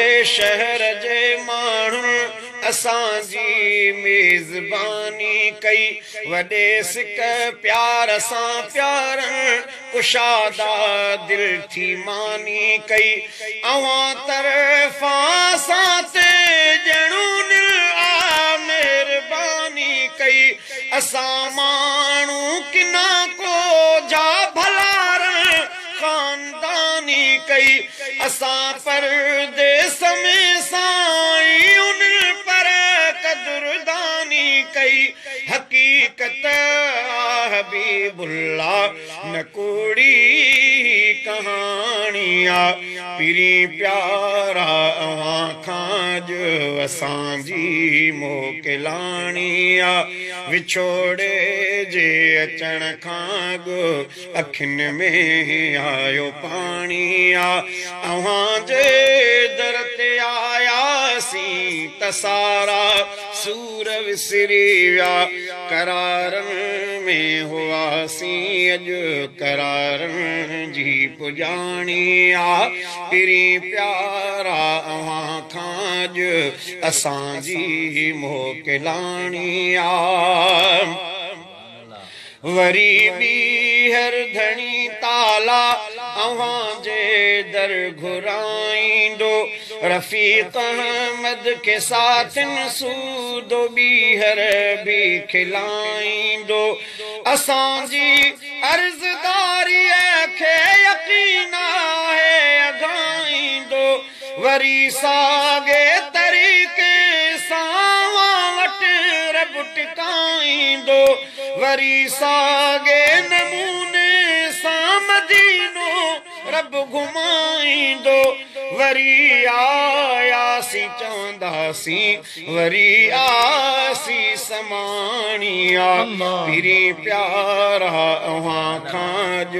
شهر جي ماڻهن اسان جي ميزباني ڪئي، وڏي سڪ پيار سان پيارن ڪشاده دل ٿي ماني ڪئي. اوهان طرفان اسان تي ڄڻ انهن آ مهرباني ڪئي. اسان ماڻهو ڪنا ڪو جا ڀلارن خانداني ڪئي. اسان پرديس ۾ سائين انهن پر قدرداني ڪئي. حقيقت آ حبيب الله نه ڪوڙي ڪهاڻي آ. پرين پيارا اوهان کان اڄ اسان جي موڪلاڻي آ. وڇوڙي جي اچڻ کان اڳ اکين ۾ آيو پاڻي آ. اوهان جي در تي آياسين ته سارا سور وسري ويا. قرارن ۾ هئاسين اڄ قرارن جي پڄاڻي آ. پرين پيارا اوهان کان اڄ اسان جي موڪلاڻي آ. وري ٻيهر ڌڻي تعاليٰ اوهان جي در گهرائيندو. رفيق احمد کي ساٿين سودو ٻيهر به کلائيندو. اسان جي عرضداريء کي يقين آهي اگهائيندو. وري ساڳي طريقي سان اوهان وٽ رب ٽڪائيندو. وري ساڳي نموني سان مدينو رب گهمائيندو. وري آياسين چونداسين وري آسي سماڻي آ. پرين پيارا اوهان کان اڄ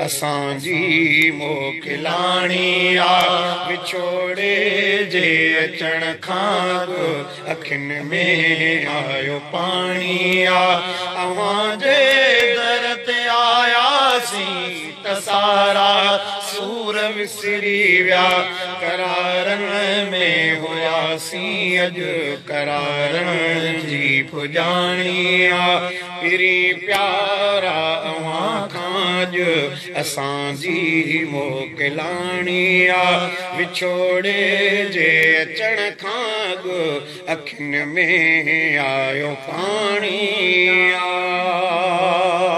اسان جي موڪلاڻي آ. وڇوڙي جي اچڻ کان اڳ اکين ۾ آيو پاڻي آ. اوهان جي در تي آياسين ته سارا سور وسري ويا. قرارن ۾ هئاسين اڄ قرارن جي پڄاڻي آ. پرين پيارا اوهان کان اڄ اسان جي موڪلاڻي آ. وڇوڙي جي اچڻ کان اڳ اکين ۾ آيو پاڻي آ.